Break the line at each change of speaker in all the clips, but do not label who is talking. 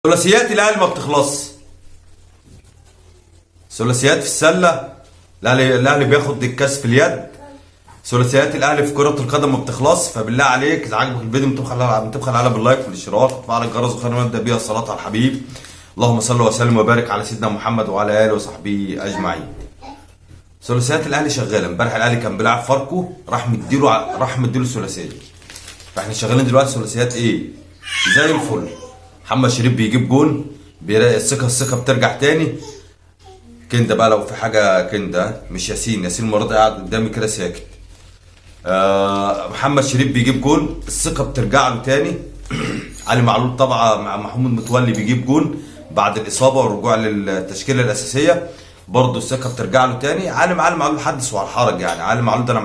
ثلاثيات الاهلي ما بتخلصش. ثلاثيات في السلة، الاهلي بياخد الكاس في اليد. ثلاثيات الاهلي في كره القدم ما بتخلص. فبالله عليك اذا عجبك الفيديو ما تبخل على بال like والاشتراك وتفعل الجرس، وخلينا نبدا بيها الصلاة على الحبيب. اللهم صل وسلم وبارك على سيدنا محمد وعلى اله وصحبه اجمعين. ثلاثيات الاهلي شغالة. امبارح الاهلي كان بيلعب فاركو، راح مديله ثلاثية. فاحنا شغالين دلوقتي ثلاثيات ايه زي الفل. محمد شريف بيجيب جون، بيلاقي الثقة بترجع تاني. كندا بقى لو في حاجة، كندا مش ياسين، ياسين المرة دي قاعد قدامي كده ساكت. محمد شريف بيجيب جون، الثقة بترجع له تاني. علي معلول طبعا مع محمود متولي بيجيب جون بعد الاصابة والرجوع للتشكيله الاساسية، برضه الثقة بترجع له تاني. علي معلول حدث ولا حرج، يعني علي معلول ده انا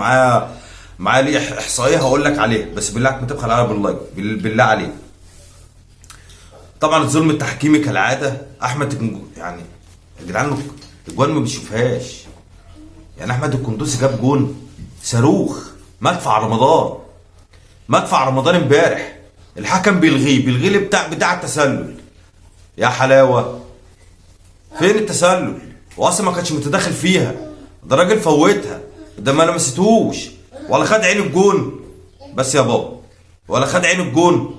معايا ليه احصائية هقول لك عليها، بس بالله عليك ما تبخل عليا بال like، بالله عليك. طبعا الظلم التحكيمي كالعادة. احمد يعني يا جدعان الجوان ما بيشوفهاش، يعني احمد القندوسي جاب جون صاروخ مدفع رمضان، مدفع رمضان امبارح، الحكم بيلغيه ليه؟ بتاع التسلل. يا حلاوة، فين التسلل؟ واصلا ما كانش متداخل فيها، ده راجل فوتها، ده ما لمستهوش ولا خد عين الجون، بس يا بابا ولا خد عين الجون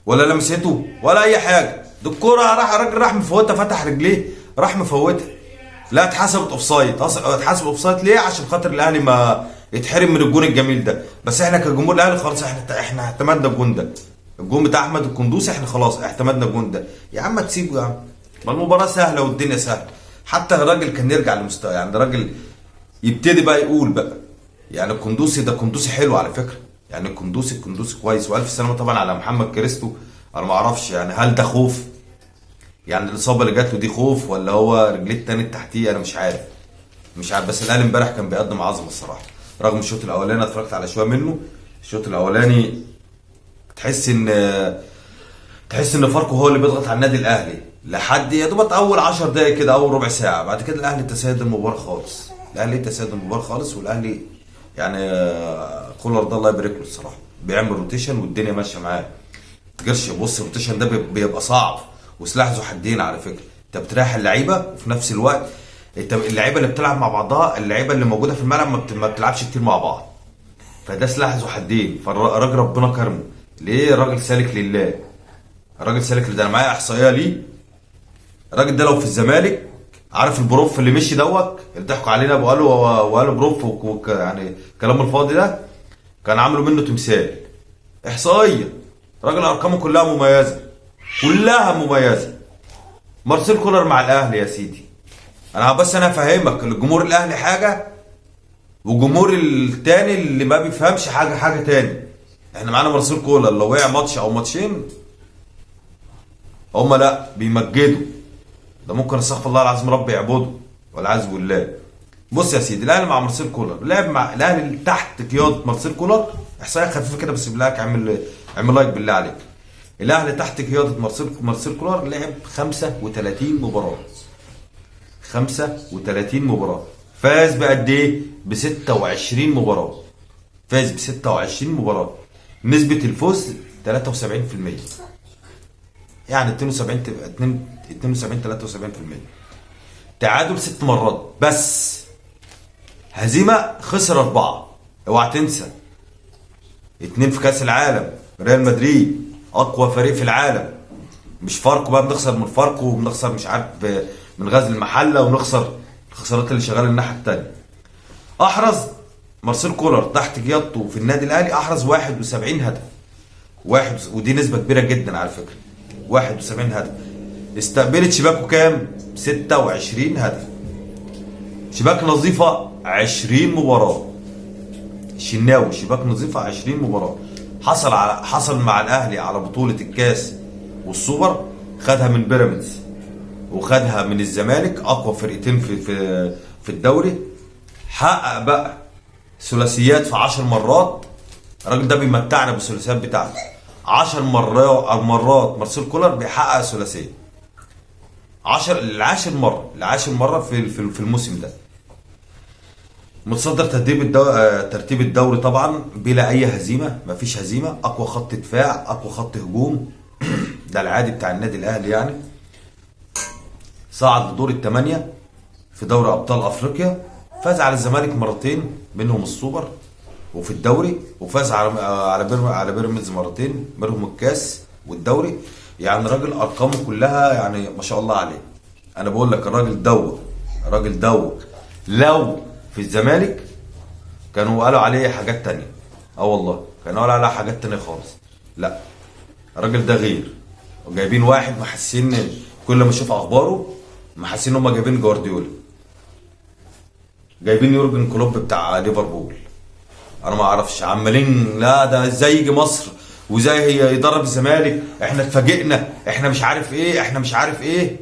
ولا لمسته ولا اي حاجة. ده الكورة راح الراجل راح مفوتها، فتح رجليه راح مفوتها، لا اتحسبت offside. اتحسب offside ليه؟ عشان خاطر الاهلي ما يتحرم من الجون الجميل ده. بس احنا كجمهور الاهلي خلاص احنا اعتمدنا الجون ده، الجون بتاع احمد القندوسي، احنا خلاص اعتمدنا الجون ده. يا عم تسيبه يا عم، ما المباراة سهلة والدنيا سهلة. حتى الراجل كان يرجع لمستوى، يعني الراجل يبتدي بقى يقول بقى، يعني القندوسي ده قندوسي حلو على فكرة، يعني القندوسي كويس. والف سلامه طبعا على محمد كريستو. انا ما اعرفش يعني هل ده خوف، يعني الاصابة اللي جات له دي خوف، ولا هو رجليه التاني التحتية؟ انا مش عارف، مش عارف. بس الاهلي امبارح كان بيقدم عظمه الصراحة، رغم الشوط الاولاني أنا اتفرجت على شوية منه. الشوط الاولاني تحس ان فاركو هو اللي بيضغط على النادي الاهلي لحد يا دوبك اول 10 دقايق كده، اول ربع ساعة. بعد كده الاهلي تسيد المباراة خالص، الاهلي تسيد المباراة خالص. والاهلي يعني كولر ده الله يبارك له الصراحة، بيعمل rotation والدنيا ماشية معاه. تقدرش بص، ال rotation ده بيبقى صعب وسلاح ذو حدين على فكرة. انت بتريح اللعيبة وفي نفس الوقت انت اللعيبة اللي بتلعب مع بعضها، اللعيبة اللي موجودة في الملعب ما بتلعبش كتير مع بعض، فده سلاح ذو حدين. فالراجل ربنا كرمه، ليه؟ الراجل سالك لله، الراجل سالك لله. انا معايا احصائية ليه، الراجل ده لو في الزمالك، عارف ال prof اللي مشي دوت اللي ضحكوا علينا وقالوا prof يعني كلام الفاضي ده، كان عملوا منه تمثال. احصائية، راجل ارقامه كلها مميزة، كلها مميزة. مارسيل كولر مع الاهلي يا سيدي، انا بس انا افهمك، الجمهور الاهلي حاجة وجمهور التاني اللي ما بيفهمش حاجة تاني. احنا معانا مارسيل كولر لو وقع ماتش او ماتشين هما لا بيمجدوا، ده ممكن استغفر الله العظيم رب يعبده والعياذ بالله. بص يا سيدي، الاهلي مع مارسيل كولر لعب مع الاهلي تحت قيادة مارسيل كولر، احصائية خفيفة كده بس بالله اعمل like بالله عليك. الاهلي تحت قيادة مارسيل كولر لعب 35 مباراة، 35 مباراة، فاز بقد ايه؟ ب 26 مباراة، فاز ب 26 مباراة، نسبه الفوز 73%، يعني 72 تبقى 72 73%. تعادل 6 مرات بس، هزيمة خسر 4. اوعى تنسى 2 في كاس العالم، ريال مدريد اقوى فريق في العالم، مش فاركو بقى، بنخسر من فاركو وبنخسر مش عارف من غزل المحلة، ونخسر الخسارات اللي شغالة الناحية الثانية. احرز مارسيل كولر تحت قيادته في النادي الاهلي احرز 71 هدف، واحد، ودي نسبه كبيرة جدا على فكرة، 71 هدف. استقبلت شباكه كام؟ 26 هدف. شباك نظيفة 20 مباراة، الشناوي شباك نظيفة 20 مباراة. حصل مع الاهلي على بطوله الكاس والسوبر، خدها من بيراميدز وخدها من الزمالك، اقوى فرقتين في الدوري. حقق بقى ثلاثيات في 10 مرات، الراجل ده بيمتعنا بالثلاثيات بتاعته. 10 مرات مارسيل كولر بيحقق ثلاثية، 10 العاشر مرة، العاشر مرة في الموسم ده. متصدر ترتيب الدوري طبعا بلا اي هزيمة، مفيش هزيمة، اقوى خط دفاع، اقوى خط هجوم. ده العادي بتاع النادي الاهلي يعني. صعد لدور الثمانية في دوري ابطال افريقيا، فاز على الزمالك مرتين منهم السوبر وفي الدوري، وفاز على بيراميدز مرتين منهم الكاس والدوري. يعني راجل ارقامه كلها يعني ما شاء الله عليه. انا بقول لك الراجل دوت، الراجل دوت لو في الزمالك كانوا قالوا عليه حاجات تانية. والله كانوا قالوا عليه حاجات تانية خالص. لا الراجل ده غير، جايبين واحد محسين كل ما اشوف اخباره محسين ان هم جايبين جوارديولا، جايبين يورجن كلوب بتاع ليفربول. انا ما اعرفش عمالين لا ده ازاي يجي مصر وازاي يدرب الزمالك، احنا اتفاجئنا، احنا مش عارف ايه، احنا مش عارف ايه.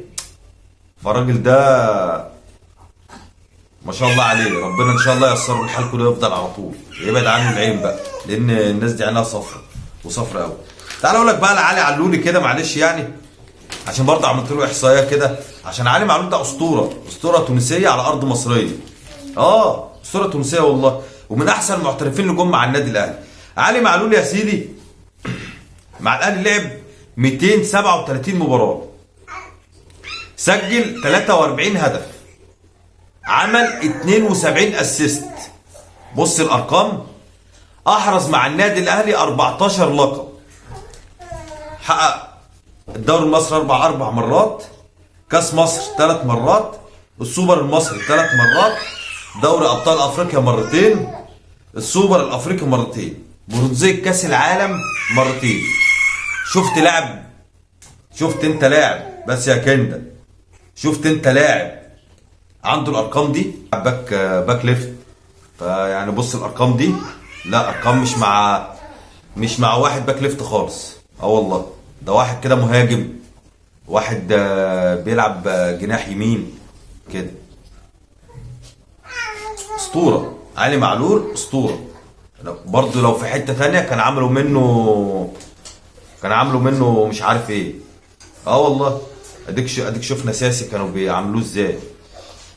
فالراجل ده ما شاء الله عليه، ربنا ان شاء الله ييسر له الحال كله يفضل على طول، يبعد عنه العين بقى، لان الناس دي عينها صفرة وصفرة قوي. تعال اقول لك بقى لعلي علولي كده، معلش يعني عشان برضه عملت له احصائية كده، عشان علي معلول ده اسطورة، اسطورة تونسية على ارض مصرية. اسطورة تونسية والله، ومن احسن المحترفين اللي جم مع النادي الاهلي. علي معلول يا سيدي مع الاهلي لعب 237 مباراة، سجل 43 هدف، عمل 72 assist. بص الارقام، احرز مع النادي الاهلي 14 لقب، حقق الدوري المصري اربع مرات، كاس مصر 3 مرات، السوبر المصري 3 مرات، دوري ابطال افريقيا مرتين، السوبر الافريقي مرتين، برونزيه كاس العالم مرتين. شفت لاعب، شفت انت لاعب بس يا كندا، شفت انت لاعب عنده الارقام دي؟ back left. فيعني بص الارقام دي، لا ارقام مش مع واحد back left خالص. والله ده واحد كده مهاجم، واحد بيلعب جناح يمين كده. اسطورة علي معلول، اسطورة. برضه لو في حتة تانية كان عملوا منه مش عارف ايه. والله اديك شفنا ساسي كانوا بيعملوه ازاي،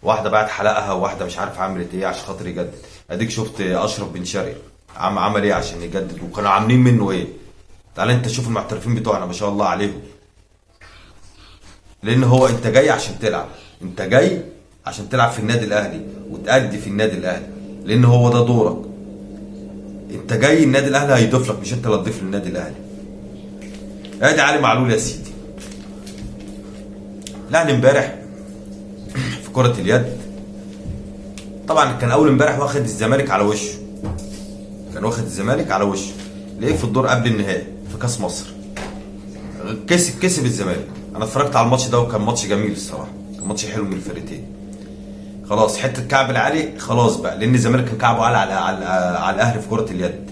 واحدة بعت حلقها وواحدة مش عارف عملت ايه عشان خاطر يجدد. اديك شفت اشرف بن شرقي عمل ايه عشان يجدد، وكانوا عاملين منه ايه. تعال انت شوف المحترفين بتوعنا ما شاء الله عليهم، لان هو انت جاي عشان تلعب، انت جاي عشان تلعب في النادي الاهلي وتأدي في النادي الاهلي، لان هو ده دورك. انت جاي النادي الاهلي هيضيف لك، مش انت اللي هتضيف للنادي الاهلي. ادي علي معلول يا سيدي. الاهلي امبارح في كرة اليد، طبعا كان اول امبارح واخد الزمالك على وشه، كان واخد الزمالك على وشه ليه في الدور قبل النهائي في كاس مصر. كسب الزمالك. انا اتفرجت على الماتش ده وكان ماتش جميل الصراحة، كان ماتش حلو من الفرقتين. خلاص حتة الكعب العالي خلاص بقى، لان الزمالك كان كعبه عالي على الاهلي في كره اليد.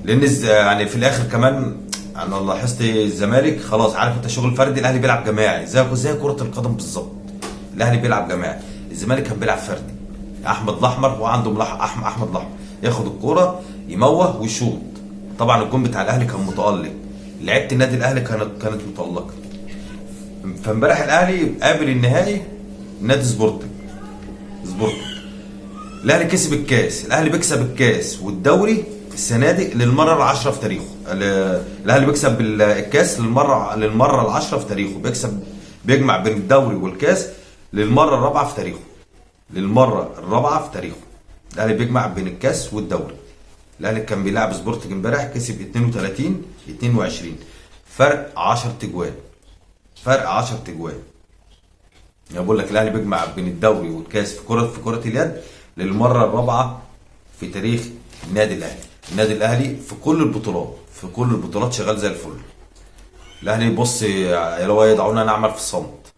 لان يعني في الاخر كمان انا لاحظت الزمالك خلاص، عارف انت شغل فردي، الاهلي بيلعب جماعي زي كره القدم بالظبط. الاهلي بيلعب جماعي، الزمالك كان بيلعب فردي. احمد الاحمر هو عنده احمد الاحمر ياخد الكورة يموه ويشوط. طبعا الجون بتاع الاهلي كان متالق، لعيبة النادي الاهلي كانت متالقه. فامبارح الاهلي قابل النهائي نادي سبورتنج. الاهلي كسب الكاس، الاهلي بيكسب الكاس والدوري السنة دي للمرة العاشرة في تاريخه. الاهلي بيكسب الكاس للمرة العاشرة في تاريخه، بيجمع بين الدوري والكاس للمرة الرابعة في تاريخه، للمرة الرابعة في تاريخه. الاهلي بيجمع بين الكاس والدوري. الاهلي كان بيلعب سبورتنج امبارح، كسب 32-22، فرق 10 تجوان، فرق 10 تجوان. يعني بقول لك الاهلي بيجمع بين الدوري والكاس في كرة اليد للمرة الرابعة في تاريخ النادي الاهلي. النادي الاهلي في كل البطولات، في كل البطولات شغال زي الفل. الاهلي بص يا لو يدعونا نعمل في الصمت،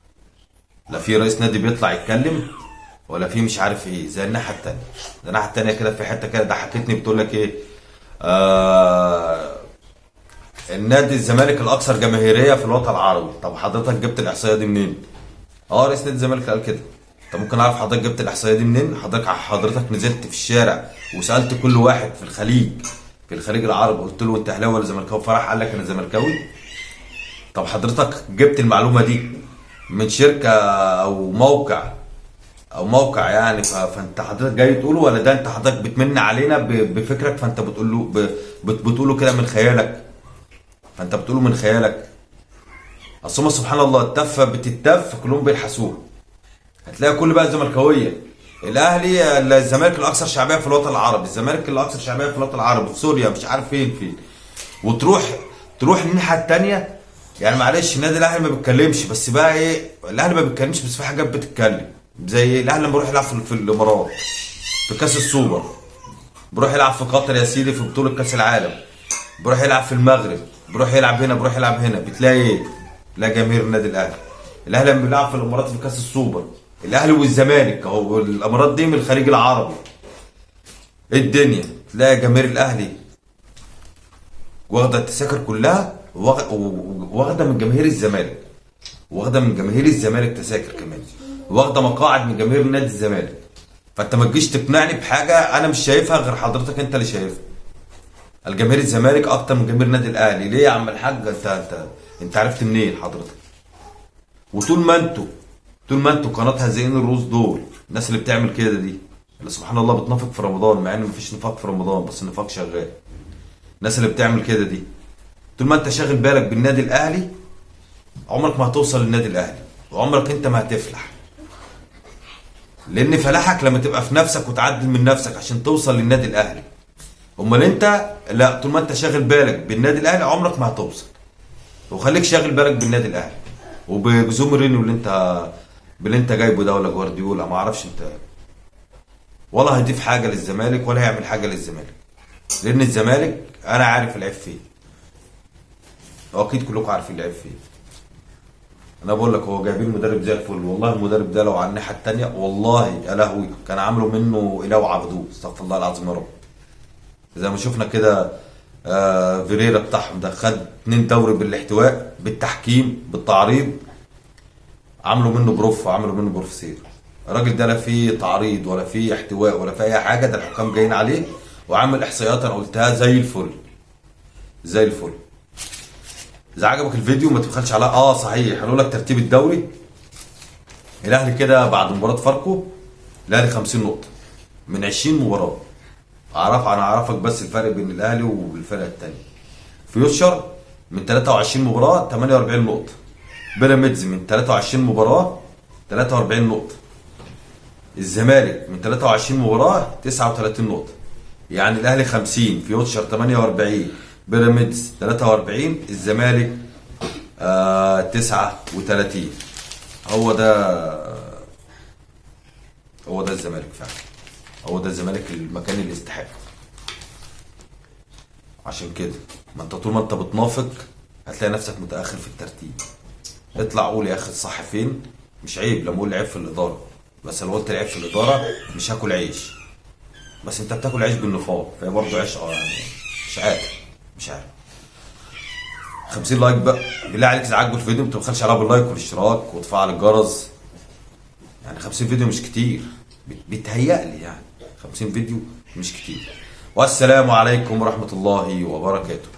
لا في رئيس نادي بيطلع يتكلم ولا في مش عارف ايه. زي الناحية الثانية، الناحية الثانية كده في حتة كده ضحكتني، بتقول لك ايه، النادي الزمالك الاكثر جماهيرية في الوطن العربي. طب حضرتك جبت الاحصائية دي منين؟ رئيس نادي الزمالك قال كده. طب ممكن اعرف حضرتك جبت الاحصائية دي منين؟ حضرتك نزلت في الشارع وسالت كل واحد في الخليج، في الخليج العربي، قلت له انت اهلاوي ولا زملكاوي؟ فراح قال لك انا زملكاوي. طب حضرتك جبت المعلومة دي من شركة او موقع، او موقع يعني، فانت حضرتك جاي تقوله، ولا ده انت حضرتك بتمن علينا بفكرك، فانت بتقول له بتقوله كده من خيالك، فانت بتقوله من خيالك. اصل هم سبحان الله التفه بتتف كلهم بيلحسوها. هتلاقي كل بقى الزملكاويه، الاهلي، الزمالك الاكثر شعبية في الوطن العربي، الزمالك الاكثر شعبية في الوطن العربي، في سوريا، مش عارف فين فين. وتروح الناحية الثانية، يعني معلش النادي الاهلي ما بيتكلمش، بس بقى ايه، الاهلي ما بيتكلمش بس في حاجات بتتكلم. زي الاهلي لما بيروح يلعب في الامارات في كاس السوبر، بيروح يلعب في قطر يا سيدي في بطوله كاس العالم، بيروح يلعب في المغرب، بيروح يلعب هنا، بيروح يلعب هنا، بتلاقي ايه؟ لا جماهير النادي الاهلي. الاهلي لما بيلعب في الامارات في كاس السوبر، الاهلي والزمالك اهو، الامارات دي من الخليج العربي، ايه الدنيا؟ تلاقي جماهير الاهلي واخده التذاكر كلها، واخده من جماهير الزمالك، واخده من جماهير الزمالك تذاكر كمان، واخده مقاعد من جماهير نادي الزمالك. فانت ما تجيش تقنعني بحاجة انا مش شايفها غير حضرتك انت اللي شايفها. الجماهير الزمالك اكتر من جماهير النادي الاهلي، ليه يا عم الحاج؟ انت عرفت منين حضرتك؟ وطول ما انتوا، طول ما انتوا قناة هزئين الروس دول، الناس اللي بتعمل كده دي، اللي سبحان الله بتنافق في رمضان، مع ان مفيش نفاق في رمضان بس النفاق شغال. الناس اللي بتعمل كده دي، طول ما انت شاغل بالك بالنادي الاهلي عمرك ما هتوصل للنادي الاهلي، وعمرك انت ما هتفلح. لان فلاحك لما تبقى في نفسك وتعدل من نفسك عشان توصل للنادي الاهلي. امال انت لا، طول ما انت شاغل بالك بالنادي الاهلي عمرك ما هتوصل. وخليك شاغل بالك بالنادي الاهلي وبجوزيه مورينيو باللي انت جايبه ده، ولا جوارديولا، ما اعرفش انت، ولا هيضيف حاجة للزمالك ولا هيعمل حاجة للزمالك. لان الزمالك انا عارف العيب فين، واكيد كلكم عارفين العيب فين. انا بقول لك هو جايبين مدرب زي الفل، والله المدرب ده لو على الناحية الثانية والله يا لهوي كان عامله منه اله وعبدوه، استغفر الله العظيم يا رب. زي ما شفنا كده، فيريرا بتاعهم ده خد 2 دوري بالاحتواء، بالتحكيم، بالتعريض، عملوا منه prof، عملوا منه بروفيسير. الراجل ده لا فيه تعريض ولا فيه احتواء ولا فيه اي حاجة، ده الحكام جايين عليه وعامل احصائيات انا قلتها زي الفل زي الفل. اذا عجبك الفيديو ما تبخلش على صحيح هنقول لك ترتيب الدوري. الاهلي كده بعد مباراة فاركو، الاهلي 50 نقطة من 20 مباراة. انا اعرفك بس الفرق بين الاهلي والفرق الثانية. فيوتشر من 23 مباراة 48 نقطة، بيراميدز من 23 مباراة 43 نقطة، الزمالك من 23 مباراة 39 نقطة. يعني الاهلي 50، فيوتشر 48، بيراميدز 43، الزمالك 39. هو ده الزمالك فعلا، هو ده الزمالك المكان اللي يستحق. عشان كده ما انت طول ما انت بتنافق هتلاقي نفسك متاخر في الترتيب. اطلع قول يا اخي الصح فين، مش عيب لما اقول عيب في الادارة، بس لو قلت عيب في الادارة مش هاكل عيش، بس انت بتاكل عيش بالنفاق، فهي برضه عيش. يعني مش عارف، مش عارف. 50 like بقى بالله عليك، اذا عجبك الفيديو ما تبخلش عليها بال like والاشتراك وتفعل الجرس. يعني 50 فيديو مش كتير، بيتهيألي يعني 50 فيديو مش كتير. والسلام عليكم ورحمة الله وبركاته.